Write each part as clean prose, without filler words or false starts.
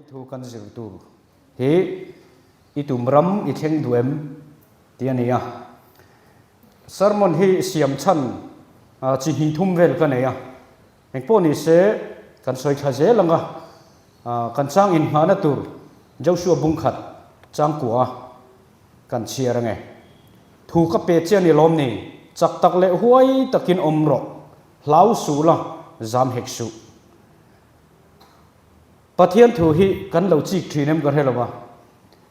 Thu kan zir tur hi i tum ram i thleng duh em tih a ni a. Sermon hi siam chhan chi hnih thum vel ka nei a. Engpawh ni se kan sawi thla zel ang a, kan chang inhmahna tur Joshua bungkhat changkua kan chhiar ange. Thu ka pe che a ni lawm ni, chak tak leh huai takin awm rawh, hlau suh la, zam hek suh. Pathian thu hi kan lo chik thin em ka hre lo a,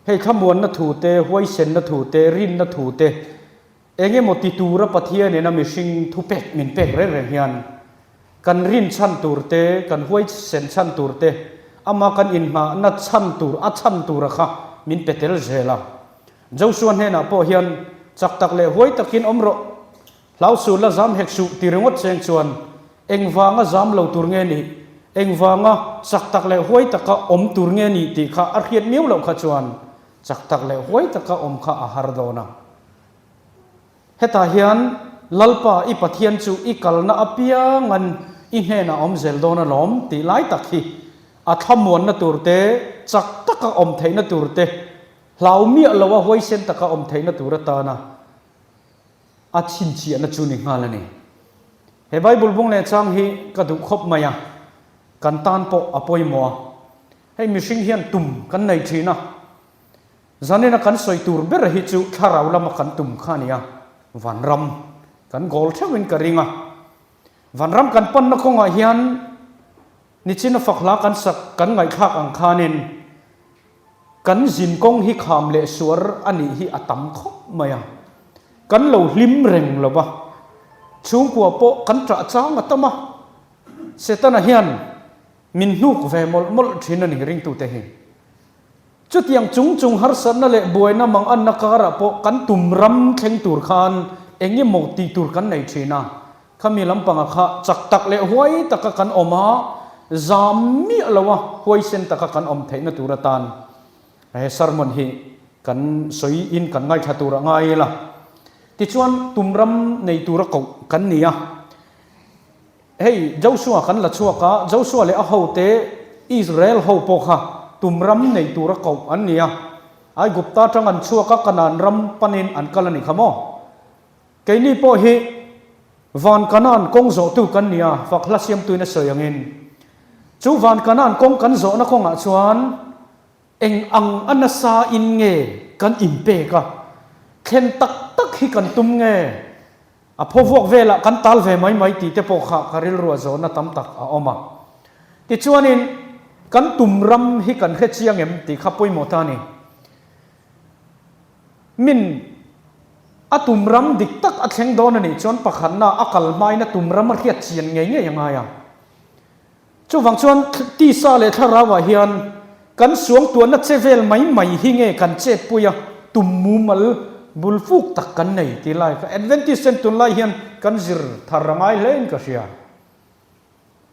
hei thlamuanna thu te, huaisenna thu te, rinna thu te, eng emaw ti tura Pathianin a mihring thu pek min pek reng reng hian kan rin chhan tur te, kan huaisen chhan tur te, ama kan inhmahna chhan tur, a chhan tura kha min pe tel zel a. Joshua hnenah pawh hian chak tak leh huai takin awm rawh, Hlau suh la zam hek suh ti ringawt cheng chuan engvanga zam lo tur nge nih, engvanga chak tak leh huai taka awm tur nge nih tih kha a hriat miau loh kha chuan chak tak leh huai taka awm kha a har dawn a. Hetah hian Lalpa i Pathian chu i kalna apiangan i hnenah a awm zel dawn alawm tih lai tak hi a thlamuanna tur te, chak taka awm theihna tur te, hlau miah loa huaisen taka awm theihna tur atana A chhinchhiahna chu ni nghal a ni. He Bible bung leh chang hi ka duh khawp mai a, kan tan pawh a pawimawh a. Hei mihring hian tum kan nei thin a, zanina kan sawi tur ber hi chu thlarau lama kan tum kha a ni a, vanram kan goal theuhin ka ring a. Vanram kan panna kawngah hian nichina fak hla kan sak kan ngaihthlak ang khanin, Kan zin kawng hi kham leh suar a nih hi a tam khawp mai a, kan lo hlim reng lo va, chhungkua pawh kan ṭah chang a tam a, Setana hian min hnuk ve mawlh mawlh ṭhin a ni ringtute hi. Chutiang chung chung harsatna leh buaina manganna karah pawh kan tum ram thleng tur khan eng emaw tih tur kan nei ṭhin a, Khami lampanga kha chak tak leh huai taka kan awm a, zam miah lo a huaisen taka kan awm theihna tur atan he sermon hi kan sawi in kan ngaithla tur a ngai ila. Tichuan tumram nei tura koh kan ni a, hei Joshua kan la chhuak a, Joshua leh a hote Israel ho pawh kha tumram nei tura koh an ni a, Aigupta atang an chhuak a, Kanaan ram panin an kal a ni kha maw? Keini pawh hi van Kanaan kawng zawhtu kan ni a, fak hla siamtuin a sawi angin. Chu van Kanaan kawng kan zawhna kawngah chuan eng ang a nasa in nge kan inpek a, thlen tak tak hi kan tum nge, a phaw vuak velah kan tal ve mai mai tih te pawh kha ka rilruah zawhna tam tak a awm a. Tichuanin kan tum ram hi kan hre chiang em tih kha pawimawh ta a ni. Min a tum ram dik tak a thleng dawn a nih chuan pakhatna a kal hmain a tum ram a hriat chian ngei ngei a ngai a. Chuvang chuan tisa leh thlarauah hian kan suangtuahna che vel mai mai hi nge kan chetpui a, tum mumal bul fuk tak kan nei tih lai kha Adventist ten tunlai hian kan zir thar a ngai hle in ka hria.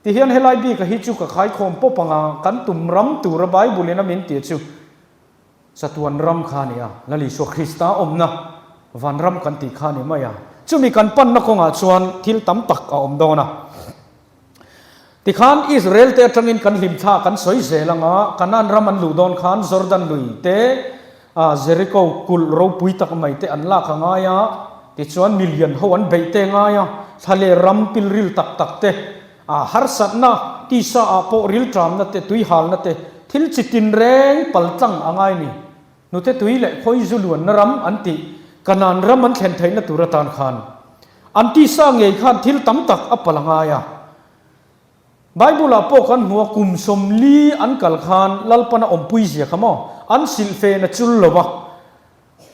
Tihian helai bika hi chu ka khaikhawm pawp ang a, kan tum ram tura Bible in a min tih chu Chatuan ram kha a ni a, Lal Isua Krista awmna van ram kan tih kha a ni mai a. Chumi kan panna kawngah chuan thil tam tak a awm dawn a. Tikhan Israel te atangin kan hlimthla kan sawi zel ang a, Kanaan ram an luh dawn khan Jordan lui te, Jericho kulh ropui tak mai te an lak a ngai a, tichuan milian ho an beih te ngai a, thla leh ram pilril tak tak te, A harsatna, tisa ah pawh rilṭamna te, tuihalna te, thil chi tinreng paltlang a ngai ni. Hnute tui leh khawi zu luanna ram an tih, Kanaan ram an thlen theihna tur atan khan an tisa ngei khan thil tam tak a pal a ngai a. Bible ah pawh kan hmu a, kum 40 an kal khan Lalpana awmpui zia kha maw, an silhfen a chul lo a,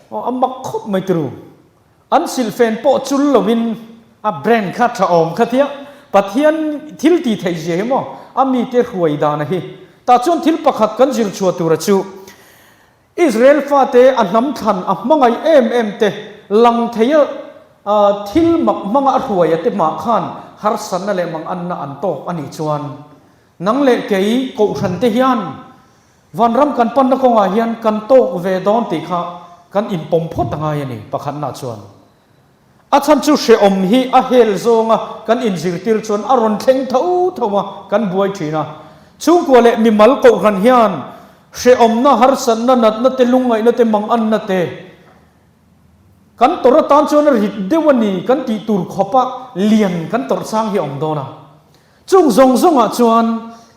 aw a mak khawp mai turu. An silhfen pawh chul loin a brand kha tha awm kha tia Pathian thil ti theih zia hi maw a mite hruai dana hi. Tah chuan thil pakhat kan zir chhuah tura chu Israel fate a hnam thlan a hmangaih em em te lang theia thil mak hmanga a hruaia te mah khan harsatna leh manganna an tawk a nih chuan nang leh kei kohhran te hian Vanram kan panna kawngah hian kan tawk ve dawn tih kha kan inpawm phawt a ngai a ni, pakhatna chuan. A chhan chu hrehawm hi a hel zawnga kan inzirtir chuan a rawn thleng tho tho a, kan buai thin a. Chhungkua leh mimal kohhran hian Hrehawmna, harsatna, natna te, lungngaihna te, manganna te kan tawrh atan chuan a rit deuh a ni kan tih tur khawpa lian kan tawrh chang hi a awm dawn a. Chung zawng zawngah chuan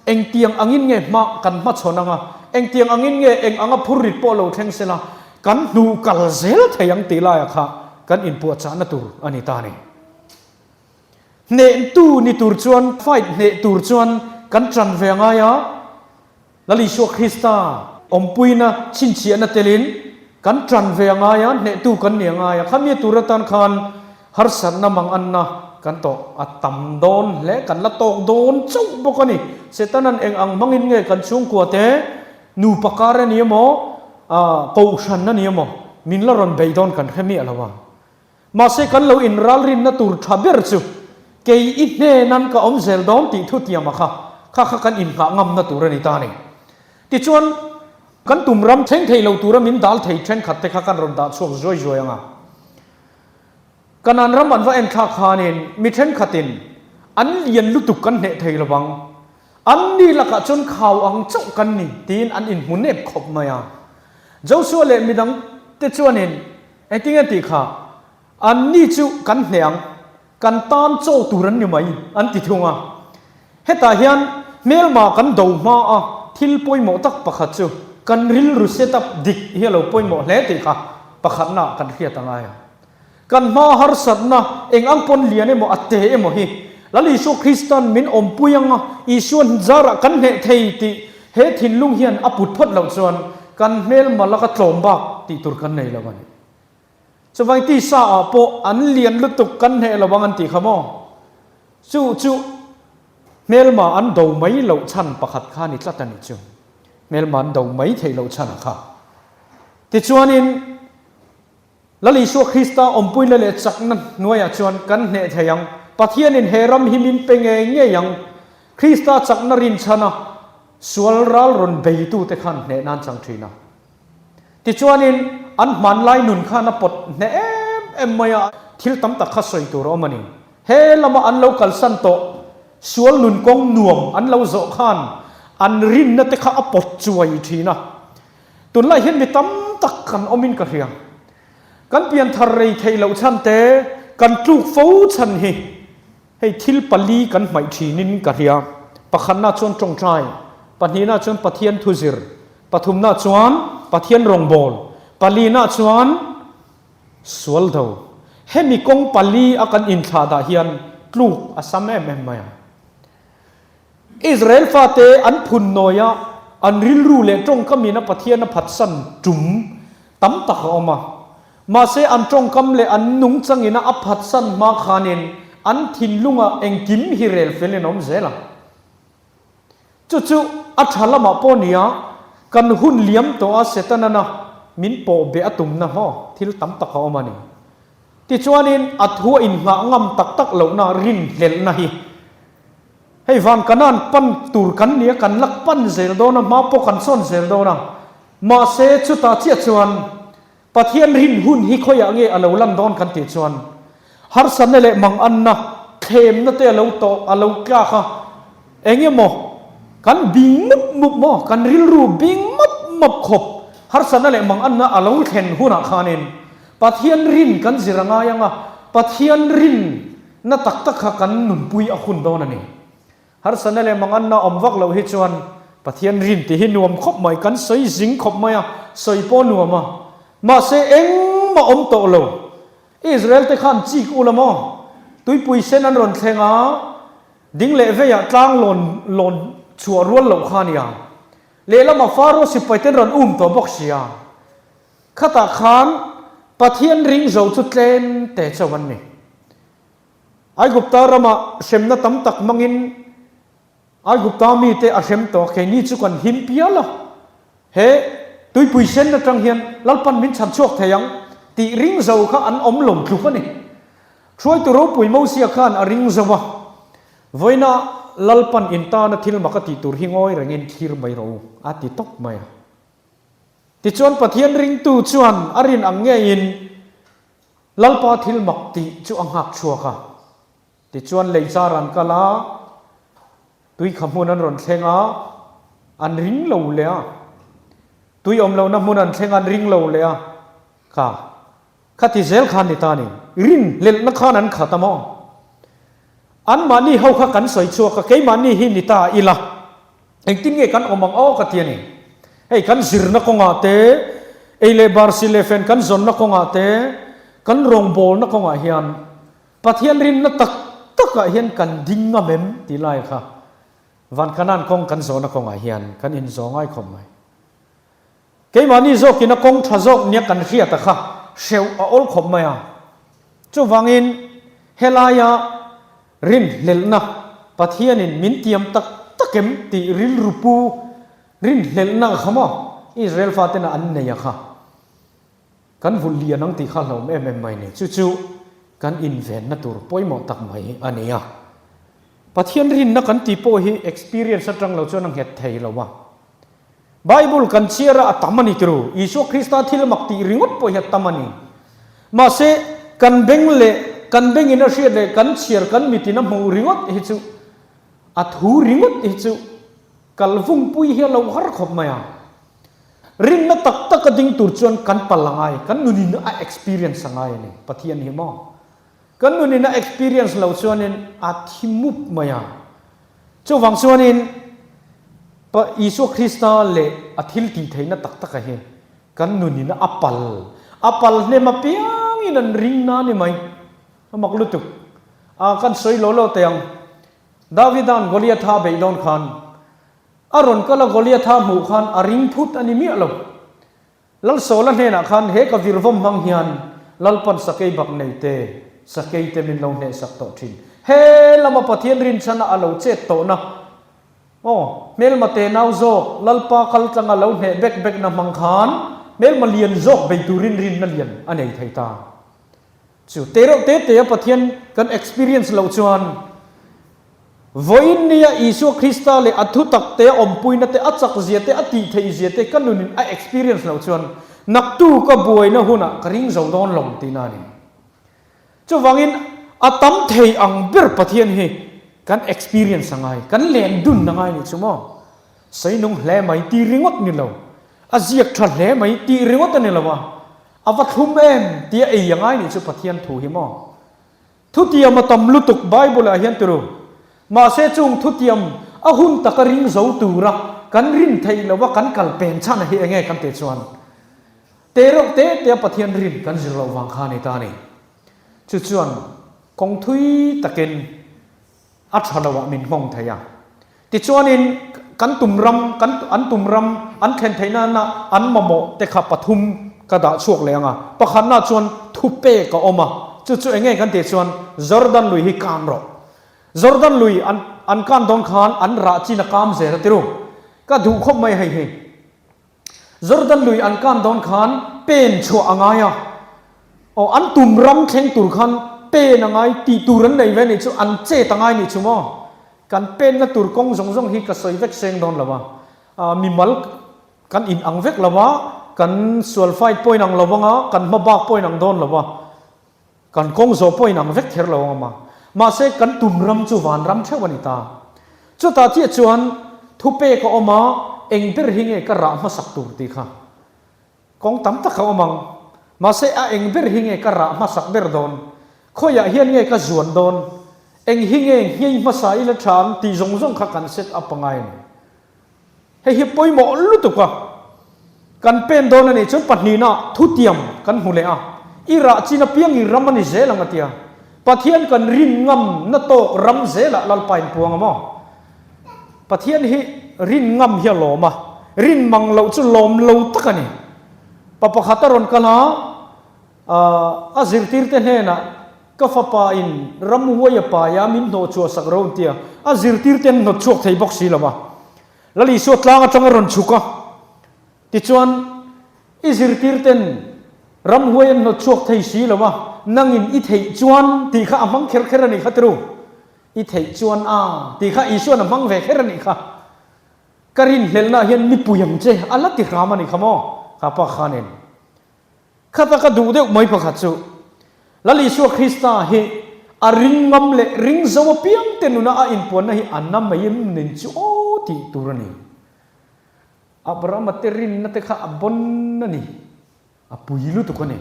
engtiang angin nge hma kan hmachhawn ang a, engtiang angin nge eng anga phur rit pawh lo thleng sela kan hnu kal zel thei ang tih laiah kha kan inpuahchahna tur a ni ta a ni. Hnehtu ni tur chuan, fight hneh tur chuan kan ṭan ve a ngai a, Lal Isua Krista awmpuina chhinchhiahna telin kan ṭan ve a ngai a, hnehtu kan ni a ngai a. Khami tur atan khan harsatna manganna kan tawh a tam dawn hle, kan la tawk dawn chauh bawk a ni. Setanan eng ang hmangin nge kan chhungkua te nupa kar a ni emaw, kohhran a ni emaw min la rawn bei dawn kan hre miah lo a. Mahse kan lo inralrinna tur tha ber chu kei i hnenan ka awm zel dawn tih thutiama kha kha kha kan inngah ngamna tur a ni ta a ni. Tichuan, kan tum ram thleng thei lo tura min dal thei thenkhat te kha kan rawn dah chhuak zuai zuai ang a. Kanan ram an va enthlak khanin mi thenkhatin an lian lutuk kan hneh thei lo vang, an ni lakah chuan khau ang chauh kan ni tiin an inhmu nep khawp mai a. Joshua leh midang te chuanin Engtinge tih kha? Anni chu kan hneh ang, kan tan chaw tur an ni mai, an ti thung a. Hetah hian hmelma kan do hma a, thil pawimawh tak pakhat chu kan rilru set up dik hi a lo pawimawh hle tih kha pakhatnaah kan hriat a ngai a. Kan hma harsatna eng ang pawn lian emaw a te emaw hi Lal Isua Krista'n min awmpui ang a, Isua'n zarah kan hneh thei tih He thinlung hian a put phawt loh chuan kan hmelma laka tlawm bak tih tur kan nei lo a ni. Chuvang tisa ah pawh an lian lutuk kan hneh lo ang an tih kha maw? Chu chu hmelma an do mai loh chhan pakhat kha a ni tlat a ni chu. Hmelma an do mai theih loh chhan kha. Tichuanin. Lal Isua Krista awmpuina leh chakna hnuaiah chuan kan hneh thei ang. Pathianin he ram hi min pe ngei ngei ang. Krista chakna rinchhana sual ral rawn beitute khan hneh nan chang thin a. Tichuanin an hmanlai nun khan a pawt hneh em em mai a, thil tam tak kha sawi tur a awm a ni. He lama an lo kalsan tawh sual nun kawng nuam an lo zawh khan an rinna te kha a pawt chuai thin a. Tunlai hian mi tam tak kan awmin ka hria. Kan pianthar rei theih loh chhan te, kan tluk fo chhan hi hei thil pali kan hmaih thinin ka hria. Pakhatna chuan tawngtai, pahnihna chuan Pathian thu zir, pathumna chuan Pathian rawngbâwl, palina chuan sual do. Hemi kawng pali a kan inthlah dah hian tluk a sam em em mai a. Israel fate an phun nawi a, an rilru leh tawngkamin a Pathian a phatsan tum tam tak a awm a. Mahse an tawngkam leh an nungchangin a a phatsan hma khanin an thinlungah engkim hi rel felin a awm zel a. Chu chu a tha lamah pawh nia kan hun liam tawh a Setanana min pawh beh a tumna maw thil tam tak a awm a ni. Tichuanin a thu a inngah ngam tak tak lohna rinhlelhna hi Hei van Kanaan pan tur kan nia, kan lak pan zel dawn a, hma pawh kan sawn zel dawn a. Mahse chutah chiah chuan Pathian rin hun hi khawiah nge a lo lan dawn kan tih chuan harsatna leh manganna, thlemna te a lo tawh, a lo tlak a, eng emaw kan bing mup mup maw, kan rilru bing map map khawp harsatna leh manganna a lo thlen hunah khanin Pathian rin kan zir a ngai ang a, Pathian rin Na tak tak kha kan nunpui a hun dawn a ni. Harsatna leh manganna awm vak loh hi chuan Pathian rin tih hi nuam khawp mai, kan sawi zing khawp mai a, sawi pawh nuam a. Mahse engmah awm tawh lo. Israel te khan chik ula maw? Tuipui sen an rawn thleng a, ding leh veiah tlang lawn lawn chhuah rual loh kha a nia. Lehlamah Faro sipai ten rawn um tawh bawk sia. Khatah khan Pathian ring zo chu tlem te chauh an ni. Aigupta ramah hremna tam tak hmangin Aigupta mite a hrem tawh a, keini chu kan him pial a. He tuipui sen atang hian Lalpan min chhan chhuak thei ang tih ring zo kha an awm lo tluk a ni. Hruaitu ropui Mosia khan a ring zo a, Vawiina Lalpan in tana thil mak a tih tur hi ngawi rengin thlir mai rawh u, a ti tawp mai a. Tichuan Pathian ringtu chuan a rin ang ngeiin Lalpa thil mak tih chu a nghak chhuak a. Tichuan lei char an kal a, tuikha hmun an rawn thleng a, an ring lo leh a. Tui awm lohna hmun an thleng an ring lo leh a, kha khati zel khan ni ta ni. Rinhlelhna khan an khat a maw? Anmahni ho kha kan sawi chhuak a, keimahni hi ni ta ila, engtin nge kan awm ang aw ka ti a ni. Hei kan zirna kawngah te, ei leh bar si leh fen kan zawnna kawngah te, kan rawngbawlna kawngah hian Pathian rinna tak takah hian kan ding ngam em tih lai kha Van Kanan kawng kan zawhna kawngah hian kan inzawh ngai khawp mai. Keimahni zawkin a kawng tha zawk nia kan hriat a kha hreuh a awl khawp mai a. Chuvangin helaia rinhlelhna Pathianin min tiam tak tak em tih rilru pu rinhlelhna kha maw Israel fatena an nei a kha. Kan vulh lian ang tih kha hlauhawm em em mai ni. Chu chu kan invenna tur pawimawh tak mai hi a ni a. Pathian rinna kan tih pawh hi experience atang lo chuan a nghet thei lo a. Bible kan chhiar a, a tam a ni tiru. Isua Krista thil mak tih ringawt pawh hi a tam a ni. Mahse, kan beng leh kan bengin a hriat leh kan chhiar kan mitin a hmuh ringawt hi chu, a thu ringawt hi chu kal vungpui hi a lo har khawp mai a. Rinna tak tak a ding tur chuan kan pal a ngai, kan nunin a experience a ngai a ni. Pathian hi maw? Kan nunin a experience lo chuanin a thi mup mai a. Chuvang chuanin Pa Isua Krista leh a thil tih theihna tak taka hi kan nunin a pal, a pal hnem apiangin an ring na ni mai. A mak lutuk. A kan sawi lo lo teh ang. Davida'n Goliatha a beih dawn khan A rawn kal a Goliatha hmuh khan a ring phut a ni miah lo. Lalsawla hnenah khan he ka virvawm hmang hian Lalpan sakei bak nei te, sakei te min lo hnehsak tawh thin. He lama Pathian rinchhana a lo chet tawhna, aw, hmelma te nau zawk Lalpa kal tlanga lo hneh bek bekna hmang khan hmelma lian zawk bei turin rinna lian a nei thei ta. Chu te reuh te te a Pathian kan experience loh chuan Vawiin nia Isua Krista leh a thutak te, a awmpuina te, a chakzia te, a tihtheihzia te ka nunin a experience loh chuan naktu ka buaina hunah ka ring zo dawn lo tihna a ni. Chuvangin a tam thei ang ber Pathian hi kan experience a ngai, kan len dun a ngai nih chu maw? Sawi nung hle mai tih ringawt ni lo, a ziak tha hle mai tih ringawt a ni lo a, a va thlum em tia ei a ngai nih chu Pathian thu hi maw? Thutiam a tam lutuk Bible ah hian tiru. Mahse chung thutiam a hun taka ring zo tura kan rin theih loh a kan kal pen chhan hi enge kan tih chuan te reuh te te a Pathian rin kan zir loh vang kha a ni ta a ni. Chu chuan kawng thui takin a tha lo ah min nghawng thei a. Tichuanin kan tum ram, kan an tum ram an thlen theih nana an mamawh te kha pathum ka dah chhuak leh ang a. Pakhatna chuan thupek a awm a, chu chu enge kan tih chuan Jordan lui hi kan rawh. Jordan lui an an kan dawn khan an rah chin a kam zel a ti ru. Ka duh khawp mai hei hi. Jordan lui an kan dawn khan pen chhuah a ngai a, aw an tum ram thleng tur khan pen a ngai tih tur an nei ve nih chu an chet a ngai nih chu maw? Kan penna tur kawng zawng zawng hi ka sawi vek seng dawn lo a, ah mimal kan in ang vek lo a, kan sual fight pawh in ang lo ang a, kan hma bak pawh in ang dawn lo a. Kan kawng zawh pawh inang vek kher lo ang awm a, mahse kan tum ram chu van ram theuh a ni ta. Chutah chiah chuan thupek a awm a, eng ber hi nge ka rah hmasak tur tih kha kawng tam tak a awm ang. Mahse a eng ber hi nge ka rah hmasak ber dawn, khawiah hian nge ka zuan dawn, eng hi nge nghei hmasa ila tha ang tih zawng zawng kha kan set up a ngai a ni. Hei hi pawimawh lutuk a, kan pen dawn a nih chuan pahnihna thutiam kan hmu leh a, i rah chin apiang i ram a ni zel ang a tia. Pathian kan rin ngam na tawk ram zelah Lalpa in puang a maw? Pathian hi rin ngam hi a lawm a, rin mang loh chu lawm lo tak a ni. Pa pakhat a rawn kal a, a zirtirte hnenah ka fapa in ramhuai a pai a min hnawh chhuah sak ro an tia, a zirtirte an hnawt chhuak thei bawk si lo a. Lal Isua tlang atang a rawn chhuk a, tichuan i zirtirten ramhuai an hnawt chhuak thei si lo a, nangin i theih chuan tih kha a hmang kher kher a nih kha tiru, i theih chuan a tih kha Isuan a hmang ve kher a nih kha. Ka rinhlelhna hian mipui ang che a la ti hram a nih kha maw, kha pa khanin. Khata ka duh deuh mai pakhat chu, Lal Isua Krista hi a ring ngam leh ring zo apiang te nuna a inpuanna hi a na mai em nen chu aw tih tur a ni. Abrahama te rinna te kha a bawn a ni, a pui lutuk a ni.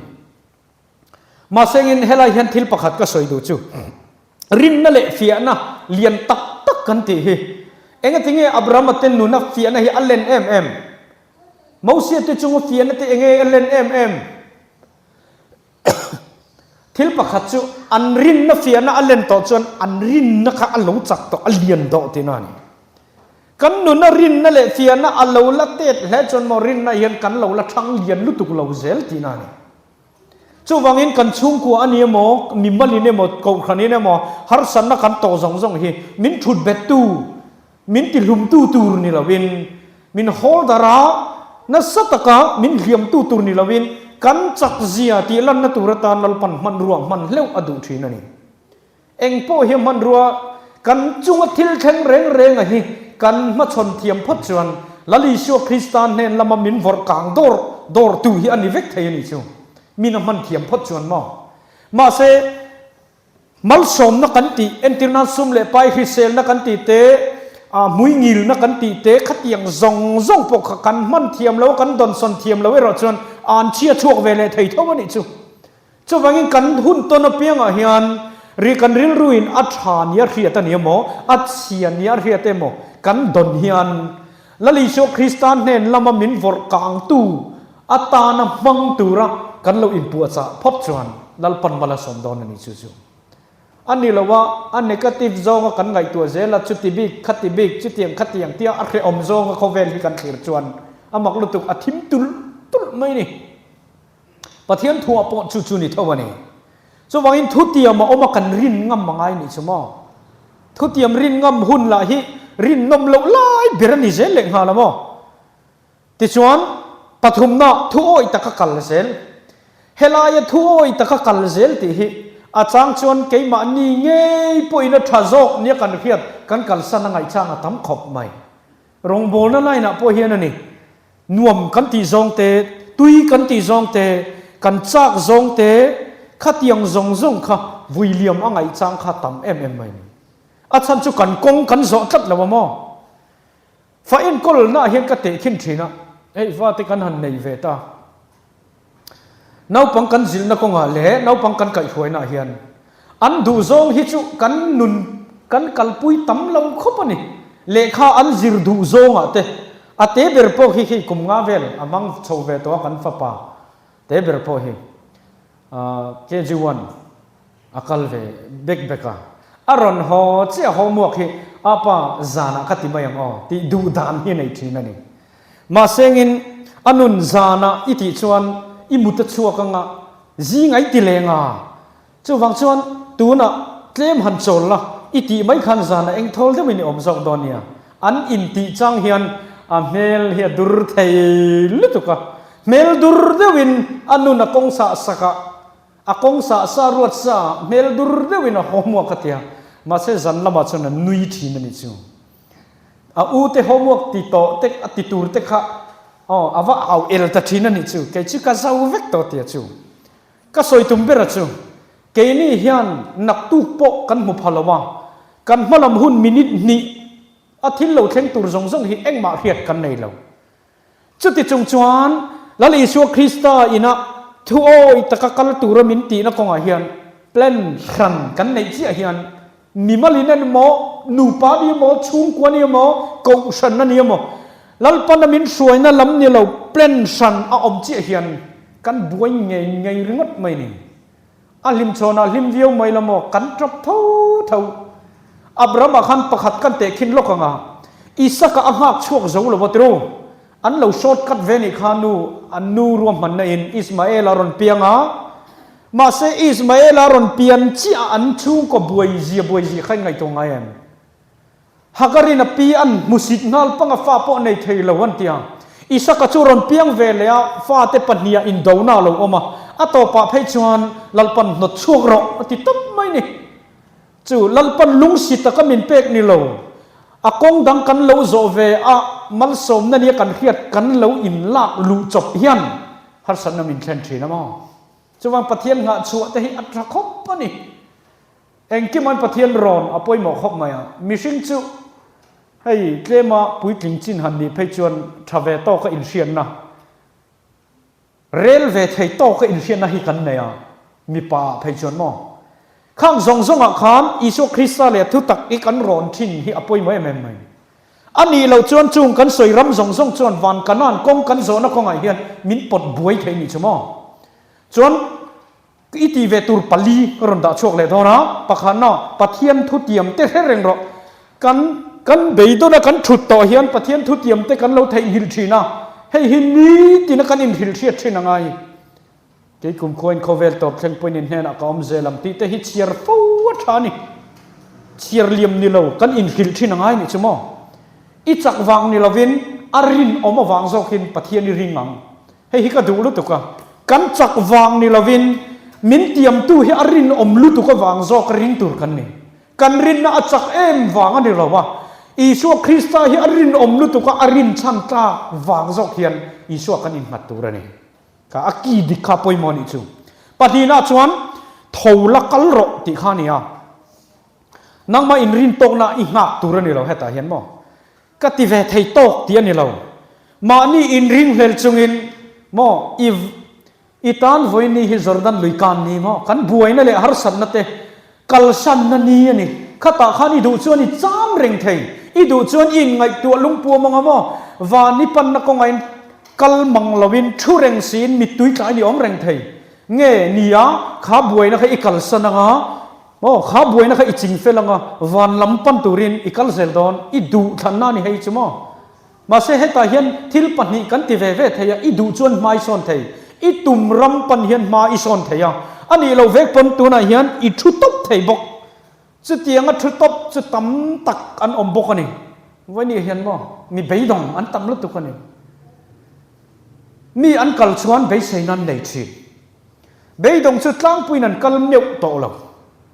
Mahse engin helai hian thil pakhat ka sawi duh chu, rinna leh fiahna lian tak tak kan tih hi engatinge Abrahama te nuna fiahna hi a len em em? Mosia te chunga fiahna te enge a len em em? Thil pakhat chu an rinna fiahna a len tawh chuan an rinna kha a lo chak tawh, a lian dawh tihna a ni. Kan nuna rinna leh fiahna a lo la tet hle chuan maw rinna hian kan lo la thang lian lutuk lo zel tihna a ni. Chuvangin kan chhungkua a ni emaw, mimalin emaw, kohhranin emaw harsatna kan tawh zawng zawng hi min thut bettu, Min tihlumtu tur ni loin, min hawl darh a, nasa taka min hliamtu tur ni loin kan chakzia tih lanna tur atan Lalpan hmanrua hman hleuh a duh thin a ni. Eng pawh hi hmanrua kan chunga thil thleng reng renga hi kan hmachhawn thiam phawt chuan Lal Isua Krista hnen lama min vawrh kang dawr dawrtu hi a ni vek thei a ni chu. Min a hman thiam phawt chuan maw? Mahse, Malsawmna kan tih, entirna sum leh pai hriselna kan tih te, hmuingilna kan tih te, khatiang zawng zawng pawh kha kan hman thiam lo, kan dawnsawn thiam lo erawh chuan an chhia chhuak ve leh thei tho a nih chu. Chuvangin kan hun tawn apiangah hian ri kan rilruin a tha nia hriat a ni emaw, a chhia nia hriat emaw kan dawn hian Lal Isua Krista hnen lama min vawrh kangtu atana hmang tura kan lo inpuahchah phawt chuan Lalpan mal a sawm dawn a ni chu chu. A ni lo a, a negative zawnga kan ngaihtuah zel a, chuti bik, khati bik, chutiang khatiang tia a hrehawm zawnga khawvel hi kan thlir chuan a mak lutuk, a thim tulh tulh mai ni. Pathian thuah pawh chu chu ni tho a ni. Chuvangin thutiam a awm a kan rin ngam a ngai nih chu maw? Thutiam rin ngam hun lah hi rinnawm loh lai ber a ni zel leh nghal a maw? Tichuan, pathumna thu awih taka kal zel. Helaia thu awih taka kal zel tih hi a chang chuan keimahni ngei pawhin a tha zawk nia kan hriat kan kalsan a ngaihchang a tam khawp mai. Rawngbawlna line ah pawh hian a ni. Nuam kan tih zawng te, tui kan tih zawng te, kan chak zawng te, khatiang zawng zawng kha vui liam a ngaihchang kha tam em em mai ni. A chhan chu kan kawng kan zawh tlat lo a maw? Fa enkawlna ah hian ka tehkhin thin a, hei fate kan han nei ve ta. Naupang kan zilhna kawngah leh naupang kan kaihhruainaah hian an duhzawng hi chu kan nun kan kalpui tam lo khawp a ni. Lehkha an zir duhzawngah te a te ber pawh hi hei kum nga vel a hmang chho ve tawh a kan fapa te ber pawh hi KG one a kal ve bek bek a, a rawn haw chiah homework hi a pa zanah ka ti mai ang aw tih duh dan hi a nei thin a ni. Mahsengin a nun zanah i tih chuan i mut a chhuak anga zing a i ti leng a, chuvang chuan tunah tlem han chawl la i tih mai khan zanah eng thawl deuhin i awm zawk dawn nia. An intih chang hian a hmel hi a dur thei lutuk a, hmel dur deuhin a nun a kawng sah sak a, a kawng sah sa ruat sa ah hmel dur deuhin a homework a tia, mahse zan lamah chuan a nui thin a ni chu. A u te homework ti tawh te a ti tur te kha aw a va au el ta thin a nih chu, kei chu ka zo vek tawh tia chu. Ka sawi tum ber a chu, keini hian naktuk pawh kan hmu pha lo a, kan hmalam hun minute hnih a thil lo thleng tur zawng zawng hi engmah hriat kan nei lo. Chuti chung chuan Lal Isua Krista ina thu awi taka kal tura min tihna kawngah hian plan hran kan neih chiah hian mimalin a ni maw, nupa ni emaw, chhungkua ni emaw, kohhran a ni emaw, Lalpana min hruaina lam ni lo plan hran a awm chiah hian kan buai ngei ngei ringawt mai ni. A hlim chhawnah hlim viau mai la maw? Kan tap tho tho. Abraham-ah khan pakhat kan teh khin lawk ang a, Isaka a nghak chhuak zo lo va tiru. An lo short cut ve nih kha nu, an nu ruahmanna in Ismael-a rawn piang a. Mahse Ismael-a rawn pian chiah an chhungkaw buai zia buai zia kha in ngaihtuah ngai em? Hagarin a pi an hmusit nghal panga fa pawh nei thei lo an ti a. Isaka chu rawn piang ve leh a, fate pahniha indona a lo awm a, a tawpah phei chuan Lalpan hnawt chhuak rawh a ti tawp mai ni. Chu Lalpan lungsi taka min pek ni lo, a kawng dang kan lo zawh ve a, malsawmna nia kan hriat kan lo inlak luh chawp hian harsatna min thlen thin a maw? Chuvang Pathian nghah chhuah te hi a tha khawp a ni. Engkim an Pathian rawn a pawimawh khawp mai a, mihring chu Hei tlema puitling chin han nih phei chuan tha ve tawka inhriatna, rel ve thei tawka inhriatna hi kan nei a, mipa ah phei chuan maw? Khang zawng zawngah khan Isua Krista leh thutak i kan rawn thin hi a pawimawh em em mai. A nih loh chuan chung kan sawi ram zawng zawng chuan van Kanaan kawng kan zawhna kawngah hian min pawt buai thei nih chu maw? Chuan I tih ve tur pali ka rawn dah chhuak leh dawn a, pakhatna, Pathian thutiam te hre reng rawh. Kan kan beidawn a kan thut tawh hian Pathian thutiam te kan lo theihnghilh thin a, hei hi nitin a kan inhrilh hriat thin a ngai. Kei kumkhuain khawvel tawp thleng pawhin in hnenah ka awm zel ang tih te hi chhiar fo a tha a ni. Chhiar liam ni lo kan inhrilh thin a ngai nih chu maw? I chak vang ni lovin a rinawm avang zawkin Pathian i ring ang. Hei hi ka duh lutuk a, kan chak vang ni lovin min tiamtu hi a rinawm lutuk avang zawk ring tur kan ni. Kan rinna a chak em vang a ni lo a, Isua Krista hi a rinawm lutuk a, a rinchhan tlak vang zawk hian Isua kan innghat tur a ni. Kha a ki dik kha pawimawh nih chu. Pahnihna chuan tho la kal rawh tih kha a ni a. Nangmah inrintawkna i nghak tur a ni lo hetah hian maw? Ka ti ve thei tawk tih a ni lo. Mahni inringhlel chungin maw i i tan vawiin hi Jordan lui kan ni maw? Kan buaina leh harsatna te kalsanna ni a ni. Khatah khan i duh chuan i cham reng thei. I duh chuan i inngaihtuah lungpuam anga maw? Van i panna kawngain kal mang loin thu reng siin mittui tlai ni awm reng thei. Nge nia kha buaina kha i kalsan anga Aw, kha buaina kha i ching fel anga, van lam pan turin i kal zel dawn, i duh thlanna a ni hei chu maw? Mahse hetah hian thil pahnih kan ti ve ve thei a, i duh chuan hma i sawn thei, i tum ram pan hian hma i sawn thei a, a nih loh vek pawn tunah hian i thu tawp thei bawk. Chutianga thu tawp chu tam tak an awm bawk a ni. Vawinia hian maw, mi beidawng an tam lutuk a ni. Mi an kal chuan beiseina an nei thin. Beidawng chu tlangpuiin an kal meuh tawh lo.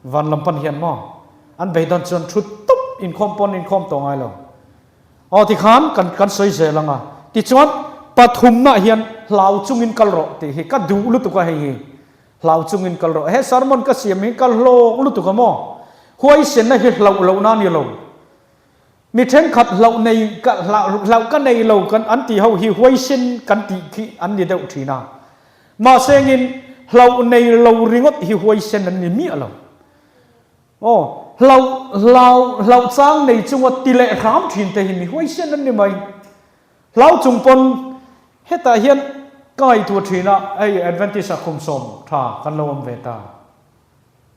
Van lam pan hian maw? An beidawn chuan thut tawp inkhawm pawn inkhawm tawh ngai lo. Aw tikhan kan kan sawi zel ang a. Tichuan pathumnaah hian hlau chungin kal rawh tih hi ka duh lutuk a hei hi. Hlau chungin kal rawh. He sermon ka siam hi ka hlawk lutuk a maw? Huaisenna hi hlauh lohna a ni lo. Mi thenkhat hlauh nei ka hlauh ka nei lo kan an tih ho hi huaisen kan tih khi an ni deuh thin a. Mahsengin hlauh nei lo ringawt hi huaisen an ni miah lo. Aw, hlauh hlau hlauh chang nei chunga ti leh hram thin te hi mi huaisen an ni mai. Hlau chung pawn hetah hian ka ngaihtuah thin a, hei Adventist ah khumsawm tha kan lo awm ve ta.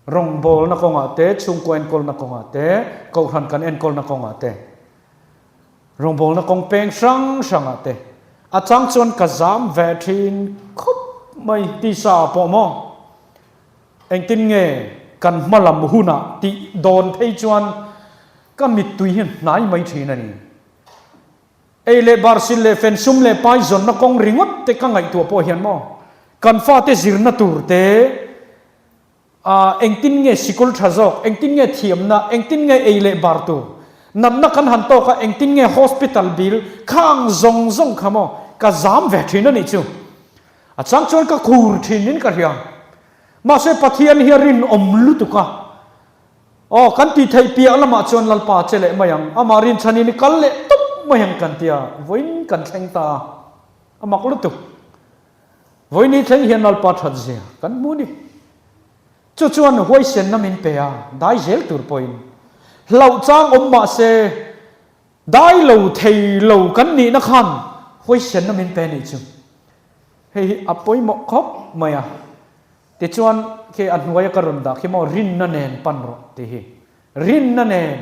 Rawngbawlna kawngah te, chhungkua enkawlna kawngah te, kohhran kan enkawlna kawngah te, rawngbawlna kawng peng hrang hrangah te, a chang chuan ka zam ve thin khawp mai tisa ah pawh maw? Engtin nge kan hma lam hunah tih dawn phei chuan ka mittui hi hnai mai thin a ni. Ei leh bar sil leh fen sum leh pai zawnna kawng ringawt te ka ngaihtuah pawh hian maw kan fate zirna tur te ah engtin nge sikul tha zawk, engtin nge thiamna, engtin nge ei leh bar tur, natna kan han tawk a engtin nge hospital bill khang zawng zawng kha maw ka zam ve thin a nih chu. A chang chuan ka khur thin in ka hria. Mahse Pathian hi a rinawm lutuk a. Aw, kan tih theih piah lamah chuan Lalpa che leh mai ang, amah rinchhanin i kal leh tawp mai ang kan tia, vawiin kan thleng ta a, a mak lutuk. Vawiin i thleng hian Lalpa that zia kan hmu ni. Chu chuan huaisenna min pe a, dai zel tur pawhin hlauh chang awm mah se, dai lo thei lo kan nihna khan huaisenna min pe nih chu. Hei hi a pawimawh khawp mai a. Tichuan, khi a hnuaia ka rawn dah khi maw rinna nen pan rawh tih hi. Rinna nen.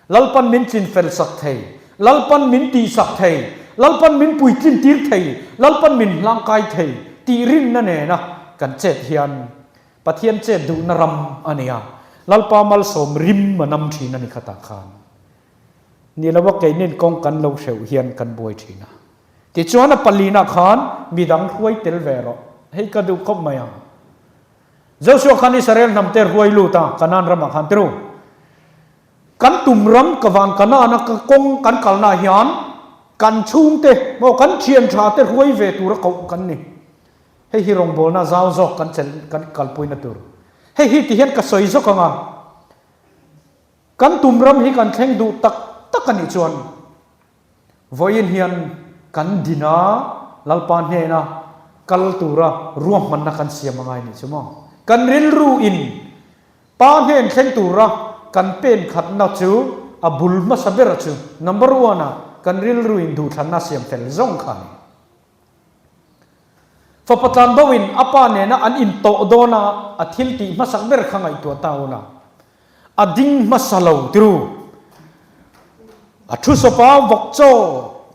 Lalpan min chinfel sak thei. Lalpan min tihsak thei. Lalpan min puitlin tir thei. Lalpan min hlangkai thei tih rinna nena kan chet hian Pathian chet duhna ram a ni a. Lalpa malsawm rim a nam thin a ni khatah khan. Ni lova keinin kawng kan lo hreuh hian kan buai thin a. Tichuan a palinah khan midang hruai tel ve rawh. Hei ka duh khawp mai ang. Joshua khan Israel hnam te hruai lut a, Kanaan ramah khan tiru. Kan tum ram ka van Kanaan a ka kawng kan kalnaah hian kan chhungte maw kan thian tha te hruai ve tura koh kan ni. Hei hi rawngbawlna zau zawk kan chelh kan kalpuina tur. Hei hi tihian ka sawi zawk ang a. Kan tum ram hi kan thleng duh tak. tak a nih chuan vawiin hian kan din a, Lalpa hnena kal tura ruahmanna kan siam a ngai nih chu maw? Kan rilru in Pa hnen thleng tura kan pen khatna chu a bul hmasa ber chu number one ah kan rilru in duhthlanna siam fel zawng kha a ni. Fapa tlanbo in a pa nena an intawh dawn a a thil tih hmasak ber kha ngaihtuah ta ula a ding hmasa lo tiru. A thu sawpa vawk chaw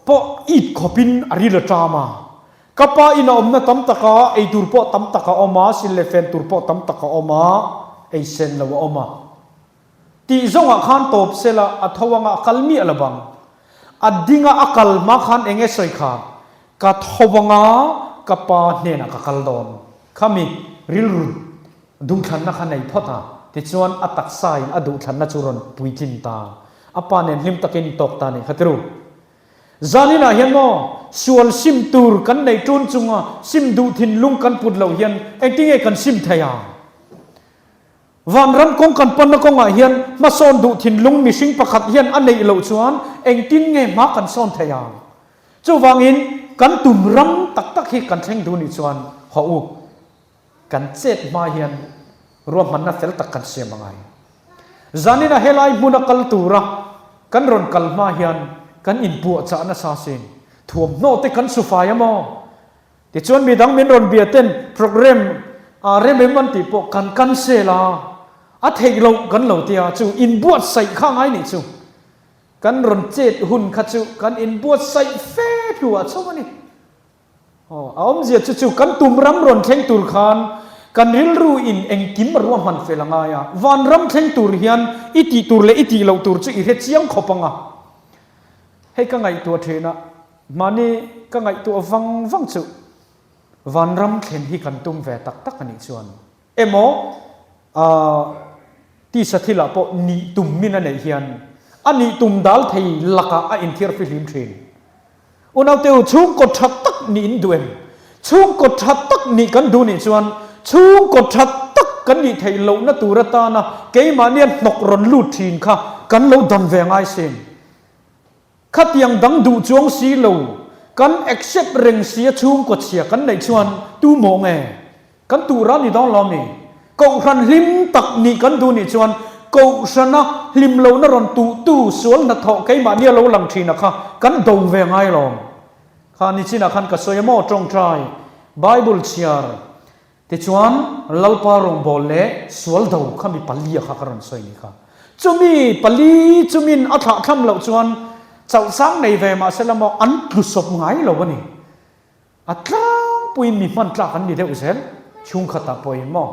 pawh it khawpin a ril a ṭam a. Ka pa in a awmna tam tak a, ei tur pawh tam tak a awm a, sil leh fen tur pawh tam tak a awm a, ei sen lo a awm a. Tih zawngah khan tawp sela a tho anga a kal miah lo bang. A dinga a kal hma khan eng nge sawi kha? Ka tho anga ka pa hnenah ka kal dawn. Khami rilru duhthlanna kha nei phawt a, tichuan a taksain a duhthlanna chu rawn puitlin ta. A pa nen hlim takin tawk ta nih kha tiru. Zaninah hian maw sual sim tur kan neih ṭun chunga sim duh thinlung kan put loh hian engtinge kan sim thei ang? Vanram kawng kan panna kawngah hian hmasawn duh thinlung mihring pakhat hian a neih loh chuan engtin nge hma kan sawn thei ang? Chuvangin kan tum ram tak tak hi kan thleng duh nih chuan haw u, kan chet hma hian ruahmanna fel tak kan siam a ngai. Zanina helai hmuna kal tura kan rawn kal hma hian kan inpuahchah nasa sin, thuamhnaw te kan sufai a maw? Tichuan midang min rawn bia ten programme a rem em an tih pawh kan cancel a, a theih loh kan lo tia chu inbuatsaih kha ngai nih chu. Kan rawn chet hun kha chu kan inbuatsaih fe hnuah chauh a ni. Aw, a awmzia chu chu kan tum ram rawn thleng tur khan kan rilru in engkim a ruahman fel a ngai a, vanram thleng tur hian i tih tur leh i tih loh tur chu i hre chiang khawp ang a. Hei ka ngaihtuah thin a, Mahni ka ngaihtuah vang vang chu vanram thlen hi kan tum ve tak tak a nih chuan emaw aah tisa thilah pawh nih tum min a neih hian a nih tum dal thei lakah a inthiar fihlim thin. Unauteu chhungkaw tha tak nih in duh em? Chhungkaw tha tak nih kan duh nih chuan chhungkaw tha tak kan nih theih lohna tur atana keimahnia hnawk rawn lut thin kha kan lo dam ve ngai sin. Khatiang dang duh chuang si lo, kan accept reng si a chhungkaw chhia kan neih chuan tu maw nge? Kan tur a ni dawn lo mi? Kohhran hlim tak nih kan duh nih chuan Kohhrana hlim lohna rawn tuhtu sual hnathawh keimahnia lo lang thin a kha kan do ve ngai lawm. Kha nichinah khan ka sawi a maw tawngtai Bible chhiar Tichuan, Lalpa rawngbâwl leh sual do kha mi palia kha ka rawn sawi ni kha. Chumi pali chumin a thlah thlam loh chuan chauhsang nei ve mah sela maw an tlu sawp ngai lo a ni. A tlangpuiin mi hman tlak an ni deuh zel, chhungkhatah pawhin maw.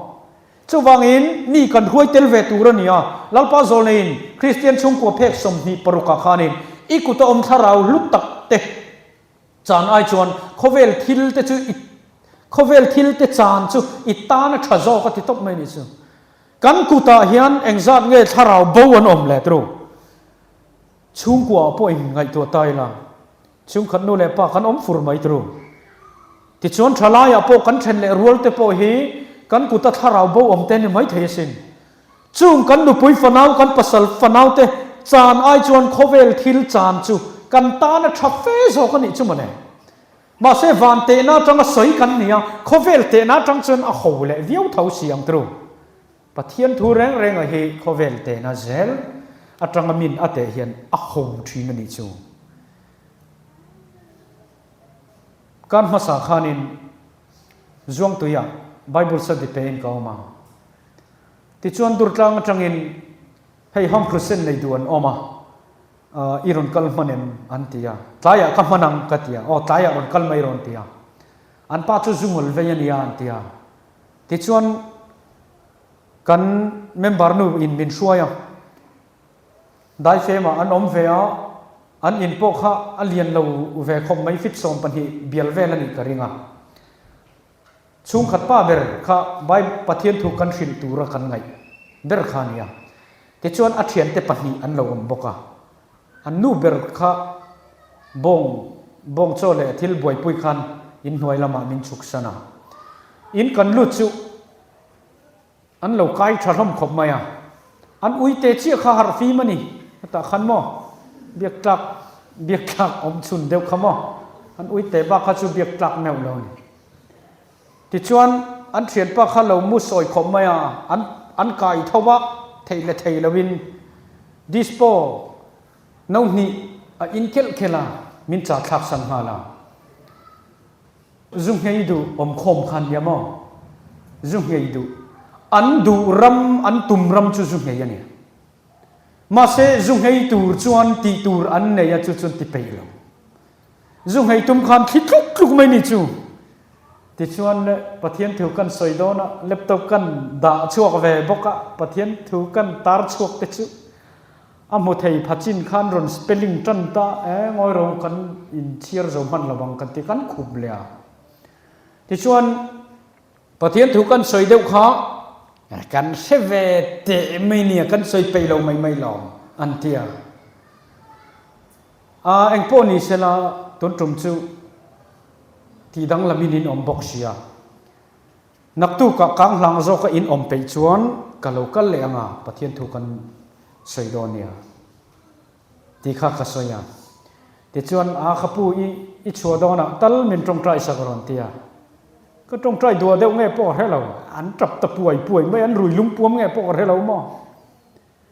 Chuvangin mi kan hruai tel ve tur a ni a, Lalpa zawlneiin Kristian chhungkua phek 20 parukah khanin i kuta awm thlarau hlu tak te, Chan ai chuan khawvel thil te chu i khawvel thil te chan chu i tan a tha zawk a ti tawp mai nih chu. Kan kutah hian engzat nge thlarau bo an awm leh tru? Chhungkua ah pawh in ngaihtuah ta ila chhungkhat nu leh pa kan awm fur mai tru. Tichuan thalai ah pawh kan then leh rual te pawh hi kan kuta thlarau bo awm te ni mai thei asin. Chung kan nupui fanau, kan pasal fanau te chan ai chuan khawvel thil chan chu kan tan a tha fe zawk a nih chu mawle. Mahse van tehna atanga sawi kan ni a, khawvel tehna atang chuan a ho leh viau tho si ang tru. Pathian thu reng renga hi khawvel tehna zel atanga min a teh hian a ho thin a nih chu. Kan hmasa khanin Zuangtuiah Bible study pein ka awm a. Tichuan Durtlang atangin hei home crusade nei duh an awm a, i rawn kal hman em an ti a, tlaiah ka hman ang ka ti a, aw tlaiah rawn kal mai rawn ti a, an pa chu zu ngawl vei a nia an ti a, tichuan kan member nu in min hruai a, daifemah an awm ve a, an in pawh kha a lian lo ve khawp mai fit 12 bial vel a nih ka ring a. Chhungkhat pa ber kha Bible Pathian thu kan hrilh tura kan ngaih ber kha a ni a. Tichuan a thiante pahnih an lo awm bawk a. An nu ber kha bawng bawng chaw leh thil buaipui khan inhnuai lamah min chhuksan a. In kan lut chu An lo kai tha hlawm khawp mai a, an uite chiah kha harh fim a ni, hetah khan maw? Biak tlak biak tlak awm chhun deuh kha maw? An uite bak kha chu biak tlak meuh lo a ni. Tichuan, an thianpa kha lo mu sawi khawp mai a, an an kai tho a, thei leh thei loin dispo no hnih a in kelh khelh a, min cha thlak san nghal a. Zu nghei duh awm khawm kha nia maw? Zu nghei duh. An duh ram, an tum ram chu zu nghei a ni. Mahse, zu nghei tur chuan tih tur an nei a, chu chuan ti peih lo. Zu nghei tum khan thli tluk tluk mai ni chu. Tichuan le Pathian thu kan sawi dawn a, laptop kan dah chhuak ve bawk a, Pathian thu kan tar chhuak te chu a hmu thei pha chin khan rawn spelling tan ta e, ngawi ro kan inchhiar zo hman lo ang kan ti kan khup leh a. Tichuan Pathian thu kan sawi deuh kha kan hre ve teh mai nia, kan sawi peih lo mai mai lo an ti a. A, engpawh ni sela tun tum chu tih danglamin in awm bawk sia. Naktukah kang hlang zawka in awm peih chuan ka lo kal leh ang a, Pathian thu kan sawi dawn nia tih kha ka sawi a. Tichuan, a ka pu i i chhuah dawnah tal min tawngtai sak rawn ti a. Ka tawngtai duah deuh nge pawh ka hre lo, an tap ta puai puai mai, an rui lungpuam nge pawh ka hre lo maw.